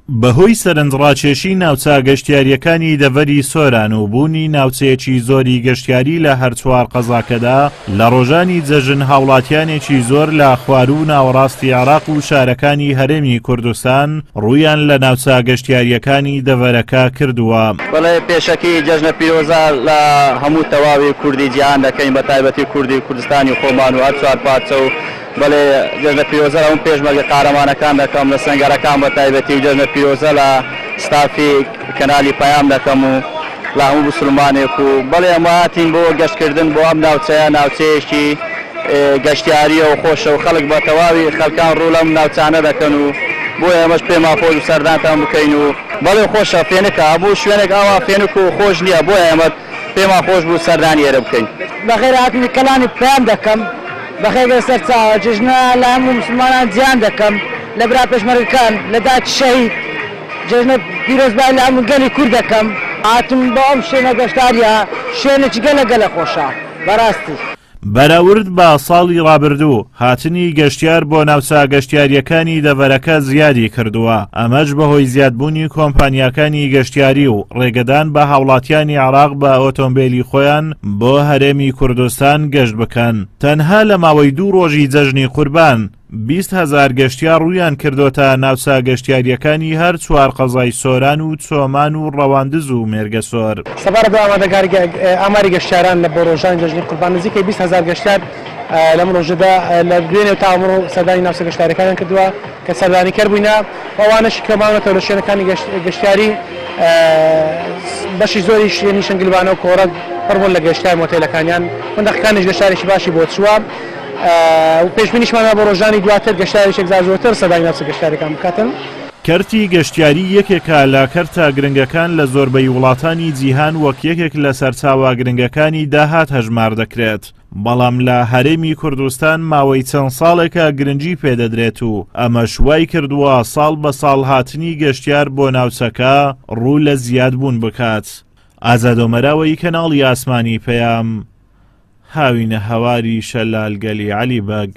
بەهۆی سەرنجڕاکێشی ناوچە گەشتیارییەکانی دەڤەری سۆران و بوونی ناوچەیەکی زۆری گەشتیاری لە هەرچوار قەزاکەدا، لە ڕۆژانی جەژن هاوڵاتیانێکی زۆر لە خواروو و ناوەڕاستی عێراق و شارەکانی هەرێمی کوردستان ڕوویان لە ناوچە گەشتیارییەکانی دەڤەرەکە کردووە. بەڵێ پێشەکی جەژنە پیرۆزە لە هەموو تەواوی کوردی جیهان دەکەین بە تایبەتی کوردی کوردستانی خۆمان و هەر چوارپارچە و بەڵێ جەژنە پیرۆزە لە هەموو پێشمەرگە قارەمانەکان دەکەم لە سەنگەرەکان بە تایبەتی و جەژنە پیرۆزە لە ستافی کەنالی پەیام دەکەم و لە هەموو موسڵمانێک و بەڵێ ئەمە هاتین بۆ گەشتکردن بۆ ئەم ناوچەیە ناوچەیەکی گەشتیاریە و خۆشە و خەڵک بە تەواوی خەڵکان ڕوو لەم ناوچانە دەکەن و بۆیە ئێمەش پێمان خۆش بوو سەردانتان بکەین و بەڵێ خۆشە فێنکە هەموو شوێنێک ئاوا فێنک و خۆش نییە بۆیە ئێمە پێمان خۆش بوو سەردانی ئێرە بکەین. بەخێر هاتنی کەلانی پەیام دەکەم بەخێر بێن سەرچاوە جەژنە لە هەموو موسڵمانان جیهان دەکەم لە برا پێشمەرگەکان لە دایکی شەهید جەژنە پیرۆزبایی لە هەموو گەلی کورد دەکەم. هاتم بۆ ئەم شوێنە گەشتاریە شوێنێکی گەلە گەلە خۆشە بەراستی. بەراورد بە ساڵی ڕابردوو، هاتنی گەشتیار بۆ ناوچە گەشتیارییەکانی دەڤەرەکە زیادی کردووە، ئەمەش بەهۆی زیادبوونی کۆمپانیاکانی گەشتیاری و ڕێگەدان بە هاوڵاتیانی عێراق بە ئۆتۆمبێلی خۆیان بۆ هەرێمی کوردستان گەشت بکەن. تەنها لە ماوەی دوو ڕۆژی جەژنی قوربان، 20 هەزار گەشتیار ڕوویان کردۆتە ناوچە گەشتیارییەکانی هەر چوار قەزای سۆران و چۆمان و ڕەواندز و مێرگەسۆر. سەبارەت بە ئامادەکاری ئاماری گەشتیاران لە بۆ ڕۆژانی جەژنی قوربان، نزیکەی 20 هەزار گەشتیار لەم ڕۆژەدا لە دوێنێ تا ئەمڕۆ سەردانی ناوچە گەشتیاریەکانیان کردووە کە سەردانیکەر بووینە و ئەوانەشی کە ماونەتەوە لە شوێنەکانی گەشتیاری بەشی زۆری شوێنی شنگلبانە و کۆڕەک پڕ بوون لە گەشتیار مۆتێلەکانیان فندەقەکانیش گەشتیارێکی باشی بۆ چووە و پێشبینیشمان وایە بۆ ڕۆژانی دواتر گەشتیارێکی یەکجار زۆرتر سەردانی ناوچە گەشتیاریەکان بکاتن. کەرتی گەشتیاری یەکێکە لە کەرتە گرنگەکان لە زۆربەی وڵاتانی جیهان وەک یەکێک لە سەرچاوە گرنگەکانی داهات هەژمار دەکرێت، بەڵام لە هەرێمی کوردستان ماوەی چەند ساڵێکە گرنگی پێدەدرێت و ئەمەش وایکردووە ساڵ بە ساڵ هاتنی گەشتیار بۆ ناوچەکە ڕوو لە زیادبوون بکات. ئازاد ئۆمەراوەیی کەناڵی ئاسمانی پەیام، هاوینەهەواری شەلال گەلی عەلی بەگ.